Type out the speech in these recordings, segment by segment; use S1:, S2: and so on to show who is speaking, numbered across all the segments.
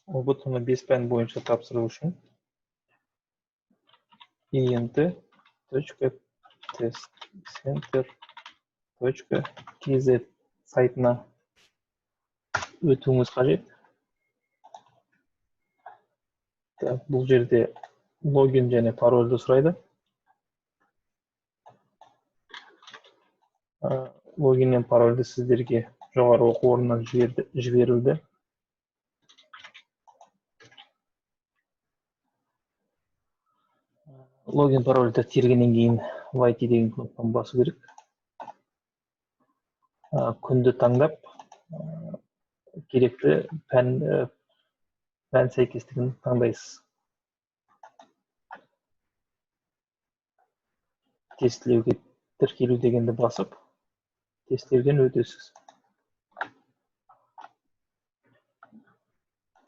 S1: ҰБТ-ны 5 пән бойынша тапсыру үшін ent.testcenter.kz сайтына өтуіңіз қажет. Так, бұл жерде логин және парольді сұрайды. Логин мен парольді сіздерге жоғары оқу орнынан жіберілді. Логин парольді тергеннен кейін Войти деген кнопканы басу керек. Күнді таңдап, керекті пән сәйкестігін таңдайсыз. Тестілеуге тіркелу дегенді басып, тестілеуден өтесіз.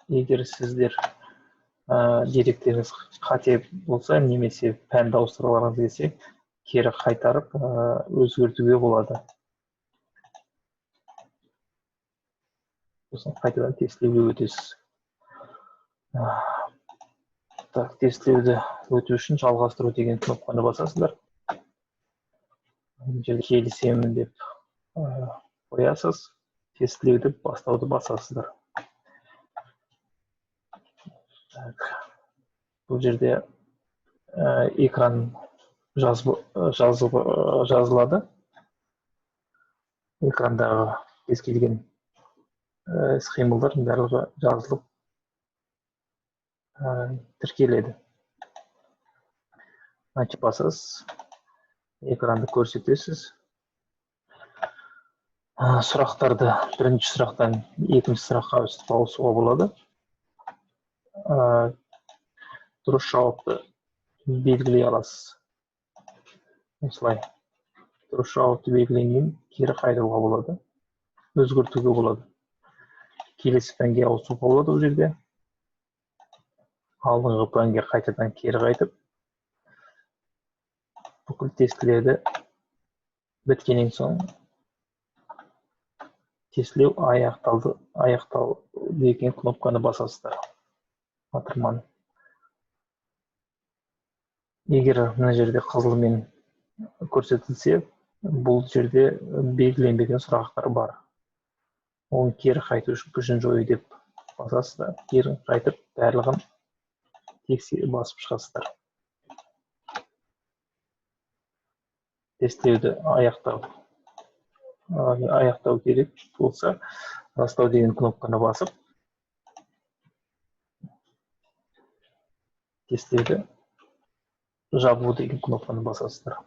S1: Егер сіздер деректеріңіз қате болса, немесе пәнді ауыстырғыларыңыз келсе, кері қайтарып, өзгертуге болады. Сосын қайтадан тестілеуге өтесіз. Так, тестілеуді өту үшін жалғастыру деген кнопканы басасыздар. Бұл жерде келісемін деп қоясыз. Тестілеуді бастауды басасыздар. Так, бұл жерде экран жазылады. Экрандағы кез келген іс-қимылдардың барлығы жазылып, тіркеледі. Начать басасыз, экранды көрсетесіз. Сұрақтарды бірінші сұрақтан екінші сұраққа өстіп ауысуға болады. Дұрыс жауапты белгілей аласыз. Осылай дұрыс жауапты белгіленген кері қайтаруға болады, өзгертуге болады. Келесі пәнге ауысуға болады бұл жерде. Алдыңғы пәнге қайтадан кері қайтып, бүкіл тестілерді біткеннен соң тестілеу аяқталды деген кнопканы басасыздар. Батырманы. Егер мына жерде қызылмен көрсетілсе, бұл жерде белгіленбеген сұрақтар бар. Оны кері қайту үшін күшін жою деп басасыз да, кері қайтып барлығын басып шығасыздар. Тестілеуді аяқтау керек болса, растау деген кнопканы басып, тестілеуді жабу деген кнопканы басасыздар.